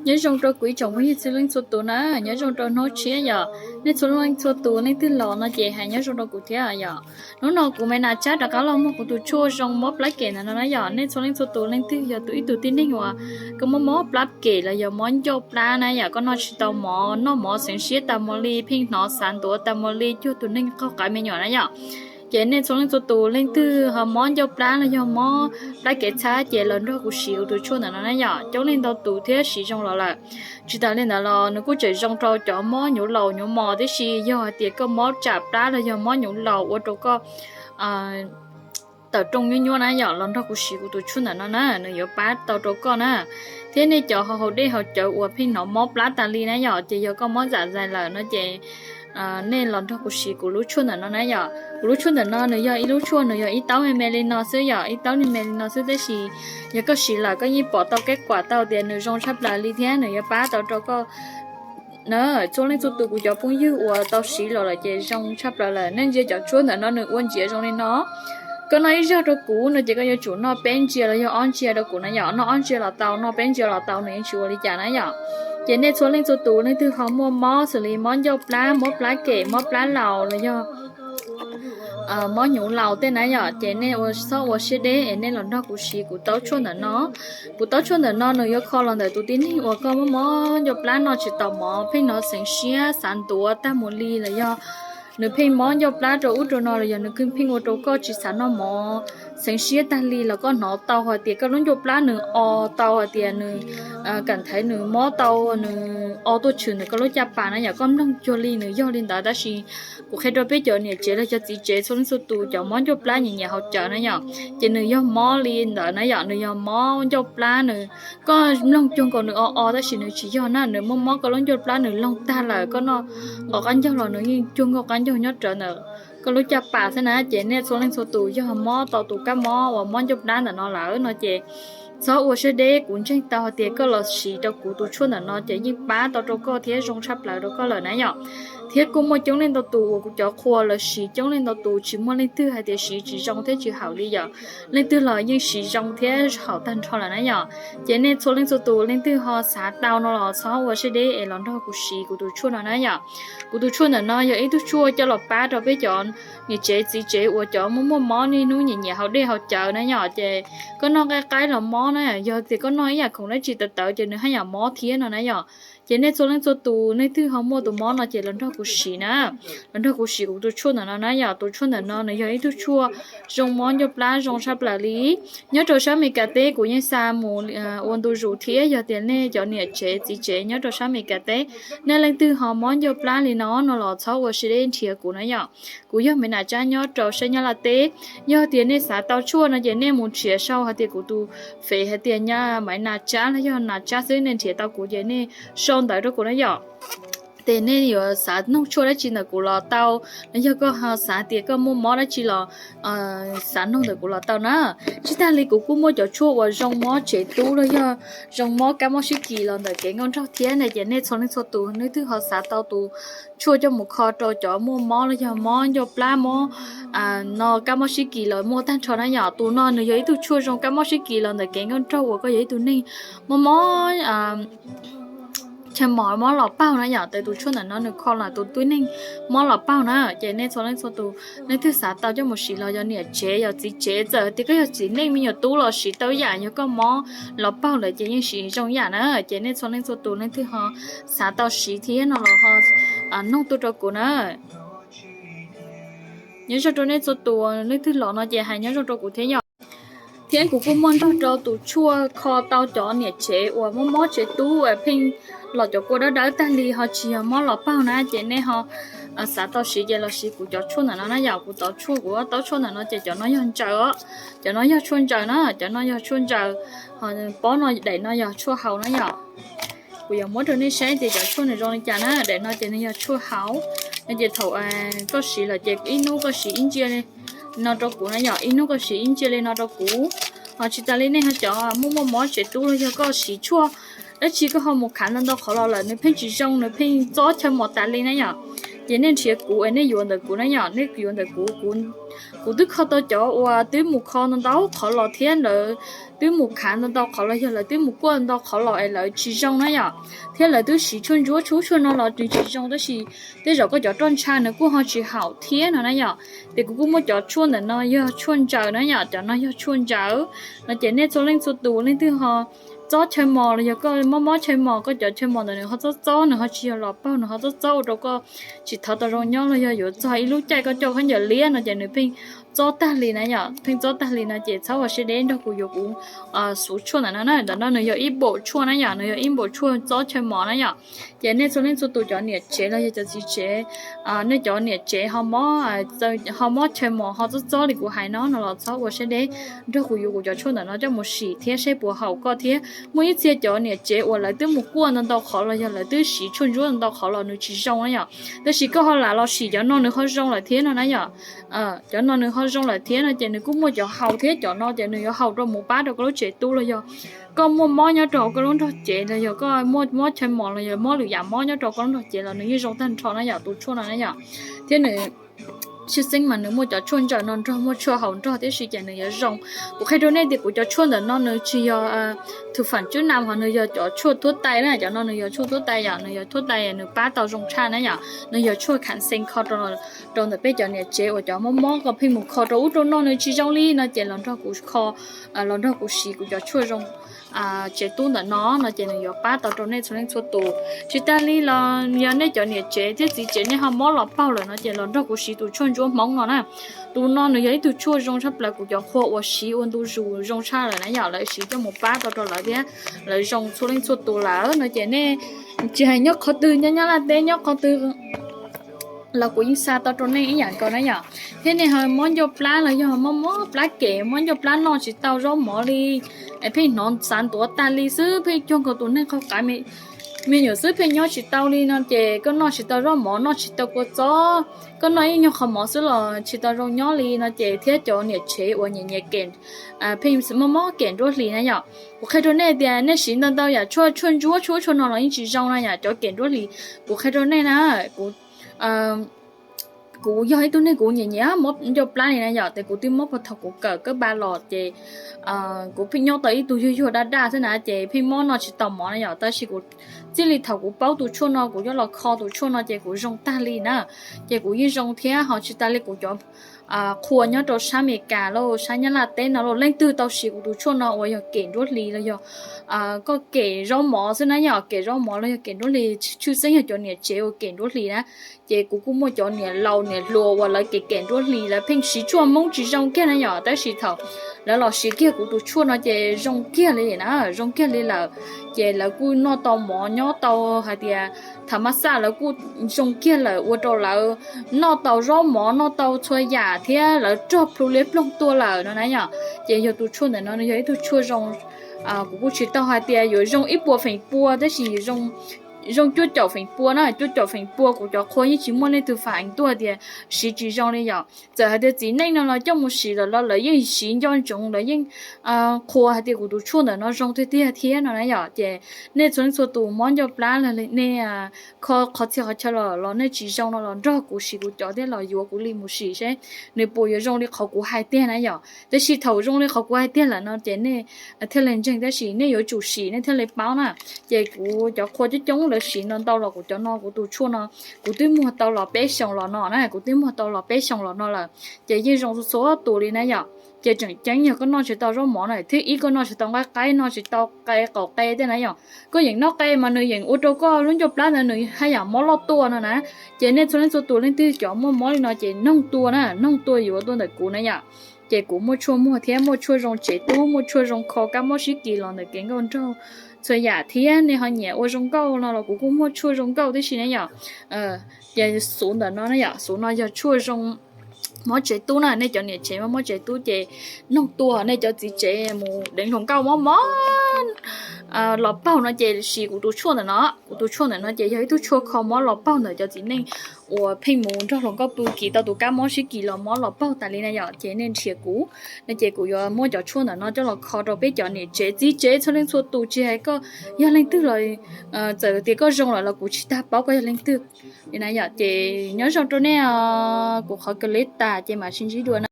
Nyob zoo rau kuv ib tsoom phooj ywg txhua leej txhua tus na, nyob zoo rau hnub tshiab yom. Nej txhua leej txhua tus leej twg los no ces hais nyob zoo rau kuv thiab yom. Hnub no kuv me nas tsab rov qab los muag kuv tus tshuaj zoo mob plab kem ntawm no na yom. Nej txhua leej txhua tus leej twg yog tus ib tug tib neeg uas koj mob mob plab kem los yog mob ncauj plab na yom, koj noj tsis tau mov, noj mov xeev siab tas mus li, pheej hnov xav ntuav tas mus li, cuag tus neeg qaug qav me nyuam na yom. Ces nej txhua leej txhua tus leej twg ho mob ncauj plab los yog mob plab kev txhab ces los nrog kuv siv kuv tus tshuaj ntawm no na yom. Coob leej ntau tus thiab siv zoo los lawm. Tsis tas li ntawd los nws kuj tseem zoo rau cov mob hnyuv laus hnyuv mos tib si, yog hais tias koj mob tsam plab los yog mob hnyuv laus ua rau koj tawm rooj nyuaj nyuaj na yom, los nrog kuv siv kuv tus tshuaj ntawm no na, nws yuav pab tau rau koj na. Thiab nej cov haus dej haus cawv uas pheej hnov mob plab tas li na yom, ces yog koj mob zam zais lawm no ces nej los nrog kuv siv kuv lub tshuaj ntawm no na yom. Kuv lub tshuaj ntawm no nws yog ib lub tshuaj, nws yog ib taub me me li no xwb yom, ib taub me me li no xwb, tab sis yog koj siv lawm koj yeej pom tau kev kuam tau tias nws zoo tshaj plaws li thiab nws yuav pab tau rau koj na. Txhua leej txhua tus kuv cov phooj ywg uas tau siv los lawm ces zoo tshaj plaws lawm. Nej ntsia cov tshuaj ntawm no nws ua ntsia zoo li no. Koj noj ib zaug rau kuv no ces koj yuav tsum noj peb ntsia los yog ob ntsia rau kuv na yom. Noj ob ntsia los tau, noj peb ntsia los tau, nws yeej tsis ua li cas na yom. Ces nej txhua leej txhua tus leej twg ho muaj mob xws li mob ncauj plab, mob plab kem, mob plab laus los yog mob hnyuv laus tej na yom, ces nej txhob ua siab deb es nej los nrog kuv siv kuv taub tshuaj ntawm no. Kuv taub tshuaj ntawm no nws yuav kho los ntawm tus tib neeg uas koj mob mob ncauj plab noj tsis tau mov, pheej hnov xeev siab xav ntuav tag mus li los yog nws pheej mob ncauj plab rau ub rau no los yog nws pheej ua rau koj tsis xav noj mov, xeev siab tag li los koj hnov tau hais tias koj lub ncauj plab nws o tau hais tias nws kam thaiv nws mob tau, nws o tuaj tshwm ntawm koj lub caj pas na yom. Koj mloog cuag li nws yog li ntawd tab sis kuv qhia rau peb cov niam tsev los cov txiv tsev txhua leej txhua tus cov mob ncauj plab nyiam nyiam haus cawv na yom, ces nws yog mob li ntawd na yom, nws yog mob ncauj plab nws, koj mloog cuag nkaus nws o o tab sis nws tsis yog na, nws mob mob koj lub ncauj plab nws loog tag lawm, koj noj nqos qab ncaug los nws yeej cuag nkaus qab ncaug nyob rawv ntawm koj lub caj pas xwb na. Ces nej txhua leej txhua tus yog mob tau tus kab mob uas mob ncauj plab ntawm no lawm no ces txhob ua siab deb, kuv ntseeg tau hais tias koj los siv rau kuv tus tshuaj ntawm no ces yeej pab tau rau koj thiab zoo tshaj plaws rau koj lawm na yom. Thiab kuj muaj coob leej ntau tus uas kuv cov qhua lawv siv coob leej ntau tus tsis muaj leej twg hais tias siv tsis zoo thiab tsis haum li yom. Leej twg los yeej siv zoo thiab haum tag nrho lawm na yom. Ces nej txhua leej txhua tus leej twg ho xav tau no los txhob ua siab deb es los nrog kuv siv kuv tus tshuaj no na yom. Kuv tus tshuaj ntawm no yog ib tug tshuaj coj los pab rau peb cov niam tsev txiv tsev uas cov muaj muaj mob niaj hnub nyiam nyiam haus dej haus cawv na yom, ces koj noj nqaij qaib los mob na, yog tias koj noj ib yam khoom dab tsi tawv tawv ces nws haj yam mob thiab no na yom. Ces nej txhua leej txhua tus nej twg ho muaj tus mob no ces los nrog kuv siv na, los nrog kuv siv kuv tus tshuaj ntawm no na yom. Tus tshuaj ntawm no nws yog ib tug tshuaj zoo mob ncauj plab zoo tshaj plaws li. Nyob rau sab Amelikas teb kuv yeej xa mus ua ntu zus thiab, yog tias nej cov niam tsev txiv tsev nyob rau sab Amelikas teb, nej leej twg ho mob ncauj plab li no no los txhob ua siab deb nrhiav kuv na yom. Kuv yog Maiv Nas Tsab nyob rau sab Nyab Laj teb. Yog tias nej xav tau tshuaj no ces nej mus nrhiav sau hais tias kuv tus fev hais tias Maiv Nas Tsab los yog Nas Tsab xwb, nej nrhiav tau kuv ces nej sau ntawv rau kuv na yom. Ces nej yuav xav noog tshuaj dab tsi ntawm kuv los tau, los yog koj xav tias koj muaj mob dab tsi los xav noog ntawm kuv los tau na. Tsis tag li kuv kuj muaj cov tshuaj uas zoo mob tsev tub los yog zoo mob kab mob sib kis los ntawm kev nkauj nraug thiab na. Ces nej txhua leej txhua tus nej twg ho xav tau tus tshuaj coj mus kho rau cov muaj mob los yog mob ncauj plab mob no kab mob sib kis los muaj tag nrho na yom. Tus no nws yog ib tug tshuaj zoo kab mob sib kis los ntawm kev nkauj nraug uas koj yog ib tug neeg mob mob chaw mos mob los paug na yom, ces tus tshuaj ntawm no nws kho los tus tib neeg mob los paug na. Ces nej txhua leej txhua tus leej twg xav tau coj mus siv los yog niam tsev yog txiv tsev, txawm tias koj yog txiv neej me nyuam tub los siv tau yam, yog koj mob los paug lawm ces yeej siv zoo yam na. Ces nej txhua leej txhua tus leej twg ho xav tau siv thiab no los ho noog tuaj rau kuv na. Nyob zoo rau nej txhua tus, leej twg los no ces hais nyob zoo rau kuv thiab yom. Thiab kuv kuj muaj nrog rau tus tshuaj kho tau cov niam tsev uas mob mob tsev tub uas pheej los cov kua dawb dawb tag li ho tsis yog mob los paug na, ces nej ho xav tau siv ces los siv kuv cov tshuaj ntawm no na yom. Kuv tau tshuaj, kuv taub tshuaj ntawm no ces cov no yog ntsaws os, cov no yog tshuaj ntsaws na, cov no yog tshuaj ntsaws, ho pob no daim no yog tshuaj haus na yom. Kuv yuav muab rau nej saib tias cov tshuaj nws zoo li cas na. Daim no ces nws yog tshuaj haus, no ces thaum koj siv lawm ces ib hnub koj siv ib ntsia li no rau kuv na yom, ib hnub koj siv ib ntsia li no rau kuv. Ho tsis tas li nej ho cov muaj muaj mob tsev tub los yog koj siv tshuaj dab tsi koj ho mus khav ntau ntau qhov los lawm nws pheej tsis zoo, nws pheej txob chaw mos tas li na yom, ces nej nrhiav kuv es nej yuav ntawm kuv na yom, nej yuav ntawm kuv. Kuv twb kho tau cov uas twb mus kho ntau ntau qhov los thiab ntawd, twb mus khav ntau ntau qhov los yog lawv twb mus kuaj ntau qhov los es lawv tsis zoo na yom, thiab lawv twb siv tshuaj ntsuab tshuaj no los nws tsis zoo, tab sis tej zaum koj cov roj ntsha nws kuj ho tsis haum thiab no na yom. Ces kuv kuj muaj cov tshuaj ntawm no yog tshuaj ntsaws na yom, cov no yog tshuaj ntsaws no ces nej txhua leej txhua tus leej twg ho txob chaw mos los yog koj mob mob chaw mos, koj cov chaw mos ntawm nws ho txob txob, nws ho tsis yog los paug, nws ho txob txob ua rau koj tsis thov tau zoo nyob los yog yuav txog ib lub caij koj coj khaub ncaws liab no ces nws pheej txob tag li na yom, pheej txob tag li no ces txhob ua siab deb, nrog kuv yuav kuv xuv tshuaj ntawm no na. Ntawm no nws yog ib npaum tshuaj na yom, nws yog ib npaum tshuaj txob chaw mos na yom. Ces nej txhua leej txhua tus cov niam tsev los yog cov txiv tsev, nej cov niam tsev ho mob, ho mob chaw mos ho txob txob li kuv hais no no los txhob ua siab deb, nrog kuv yuav kuv cov tshuaj ntawm no coj mus sim thiab seb puas haum koj thiab. Muaj ib txhia cov niam tsev uas lawv twb mus kuaj ntau ntau qhov los yog lawv twb siv tshuaj ntsuab ntau ntau qhov los nws tsis zoo na yom, tab sis koj ho lam los sim cov no nws ho zoo lawm thiab no na yom. Cov no nws ho zoo lawm thiab no ces nws kuj muaj cov haus thiab, cov no ces nws yuav haus rau mus pab rau koj lub tsev tub los yog koj muaj mob nyob rau koj lub nrog cev los yog koj muaj mob chaw mos los yog mob lwm yam mob nyob rau koj lub nrog cev los nws yeej zoo tag nrho na yom, tus tshuaj no na yom. Thiab nws tshwj xeeb mas nws muaj cov tshuaj ntsaws no nrog muaj tshuaj haus nrog tib si ces nws yuav zoo. Kuv qhia rau nej tias kuv cov tshuaj ntawm no nws tsis yog thum fam tswb nam ho nws yog cov tshuaj thuab tais na, cov no nws yog tshuaj thuab tais yom, nws yog thuab tais nws pab tau zoo tshaj na yom, nws yog tshuaj khav xees kho rau ntawm peb cov niam tsev uas cov mob mob koj pheej mus kho rau ub rau no nws tsis zoo li no ces los nrog kuv kho, los nrog kuv siv kuv cov tshuaj zoo tsev tub ntawm no no ces nws yuav pab tau rau nej txhua leej txhua tus. Tsis tas li los yog nej cov niam tsev thiab txiv tsev nej ho mob los paug lawm no ces los nrog kuv siv tus tshuaj ntsuab hmoob no na. Tus no nws yog ib tug tshuaj zoo tshaj plaws, kuv cov qhua uas siv ua ntu zus zoo tshaj lawm na yom, lawv siv coj mus pab tau rau lawv thiab lawv zoo txhua leej txhua tus lawm no ces nej tsis hais nyob qhov twg, nyob Nyab Laj teb nyob qhov twg los kuv yeej xa tau rau nej ib yam nkaus na yom. Thiab nej ho mob ncauj plab los yog mob mob plab kem, mob ncauj plab noj tsis tau zaub mov li, pheej hnov xav ntuav tag li xwb, pheej cuag nkaus tus neeg qaug qav me nyuam xwb, pheej nyob tsis tau li no ces koj noj tsis tau zaub mov, noj tsis tau kua txob, koj noj ib nyuag qhov mov xwb los tsis tau zoo nyob li no ces thiab cov niam tsev uas nyiam nyiam kem, pheej mob mob kem nruab hlis na yom. Kuv qhia rau nej tias nej siv ntau ntau yam tshuaj, tshuaj ntsuab tshuaj tshuaj no los yeej tsis zoo na yom, cov kem nruab hlis. Kuv qhia rau nej na, kuv kuv yog ib tug neeg kuv nyiam nyiam mob ncauj plab li na yom, ces kuv twb mob puag thaum kuv kawm kab npa los ces kuv pheej nyob tau ib tug yuag yuag daj daj xwb na ces pheej mob noj tsis tau mov na yom, tab sis kuv txij li thaum kuv paub tus tshuaj no kuv yuav los kho tus tshuaj no ces kuv zoo tag li na. Ces kuv yeej zoo thiab ho tsis tas li kuv cov qhua nyob rau sab Amelikas lauj, sab Nyab Laj teb no lauj, leej twg tau siv kuv tus tshuaj no uas yog kem nruab hlis los yog koj kem zaub mov xwb na yom, kem zaub mov los yog kem nruab hlis, tshwj xeeb yog cov niam tsev uas kem nruab hlis na. Ces kuv kuj muaj cov niam laus niam hluas uas lawv kem kem nruab hlis, lawv pheej siv tshuaj hmoob tsis zoo kiag na yom, tab sis thaum lawv los siv kiag kuv tus tshuaj no ces zoo kiag li na, zoo kiag li lawm. Ces lawv kuj noj tau mov nyob tau hais tias thaum mab xaj lawv kuj zoo kiag lawm ua rau lawv noj tau zaub mov noj tau txhua yam thiab lawv rog plhu liab ploog tuaj lawm no na yom. Ces yog tus tshuaj ntawm no yog ib tug tshuaj zoo, kuv kuj tsis tau hais tias yuav zoo ib puas feem pua tab sis zoo cuaj caum feem pua na, cuaj caum feem pua kuv cov qhua yeej tsis muaj leej twg phản ánh tuaj tias siv tsis zoo li yom. Txawm hais tias txiv neej no los coj mus siv lawm los lawv yeej siv nco ntsoov, lawv yeej qhuas hais tias kuv tus tshuaj ntawm no zoo tiag tiag thiab no na yom. Ces nej txhua leej txhua tus mob ncauj plab los nej kho qhov txhia qhov chaw los los nej tsis zoo no los nrog kuv siv kuv cov thiab los yuav kuv li mus sim seb nws puas yuav zoo li qhov kuv hais tiag na yom. Tab sis thaum zoo li qhov kuv hais tiag lawm no ces nej thiaj li ntseeg, tab sis nej yuav tsum sim nej thiaj li paub na. Ces kuv cov qhua coob coob lawv siv ntau ntau los kuv cov no kuv tus tshuaj no kuv twb muag tau los peb xyoos los no na, kuv twb muag tau los peb xyoos los no lawm. Ces yeej zoo txhua txhua tus li na yom. Ces tseem ceeb yog koj noj tsis tau zaub mov na, thib ib koj noj tsis tau nqaij qaib, noj tsis tau qe qaum qe tej na yom. Koj yeem noj qe mas nws yeem ua rau koj lub ncauj plab ntawd nws haj yam mob loj tuaj no na. Ces nej txhua leej txhua tus leej twg cov muaj mob li no ces noog tuaj na, noog tuaj yuav tuaj ntawm kuv na yom. Ces kuv muaj tshuaj muag thiab muaj tshuaj zoo tsev tub, muaj tshuaj zoo kho kab mob sib kis los ntawm kev nkauj nraug txhua yam thiab nej ho nyiam ua zoo nkauj no los kuv kuj muaj tshuaj zoo nkauj tib si na yom. Ces xuv ntawm no na yom, xuv no yog tshuaj zoo mob tsev tub na, nej cov niam tsev mob mob tsev tub ces noog tuaj, nej cov txiv tsev mus deev hluas nkauj mob mob los paug no ces siv kuv tus tshuaj ntawm no. Kuv tus tshuaj ntawm no ces yog ib tug tshuaj kho mob los paug ntawm cov txiv neej uas pheej mus nrog hluas nkauj pw kis tau tus kab mob sib kis los mob los paug tas li na yom, ces nej nrhiav kuv. No ces kuv yuav muab cov tshuaj ntawm no coj los kho rau peb cov niam tsev txiv tsev txhua leej txhua tus, tsis hais koj yog leej twg los txawm tias koj zoo lawm los kuv tsis tas paub koj yog leej twg li na yom. Ces nyob zoo rau nej, kuv qhov clip tas ces mam sib ntsib dua na.